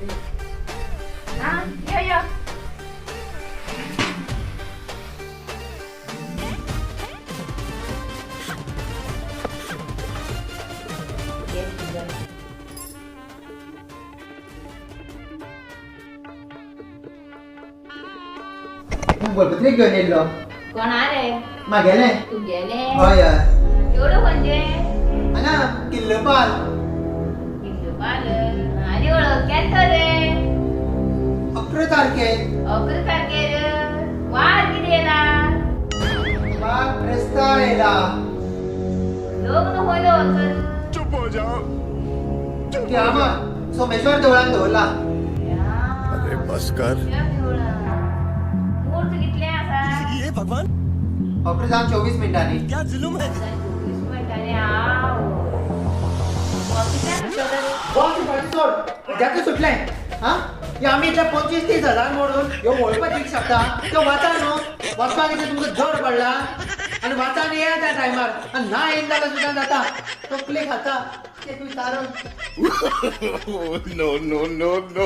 आं यो यो. वळपत्रीक घेवन येयल्लो. कोणा रे? मागेलें. तुगेले? हय हय. चेडूं खंयचें? हांगा किल्लपाल. किल्लपाल. आनी वळख केन्ना रे? 11 तारखेर. 11 तारखेर. वार कितें येला? वार क्रिस्तांव येयला. लग्न खंय दवरतलो? चुप हो जाओ. आमा सोमेश्वर देवळान दवरला. अरे बस कर. मूर्त कितले आसा? ये भगवान, 11 जावन 24 मिनटांनी. क्या जुलुम है. 24 मिनटांनी. हांव कितल्यांक सुट्टलो रे? बॉस फाटी सोड, जातूं सुटलें. आं, आमी इतले 25-30 हजार मोडून ह्यो वळपाक शकता त्यो वता न्हू. वचपाक कितें तुमकां जड पडला? आनी वचा आनी येया त्या टायमार, आनी ना येयन जाल्यार सुद्दां जाता. तकली खाता ते तूं सारून. No no no no.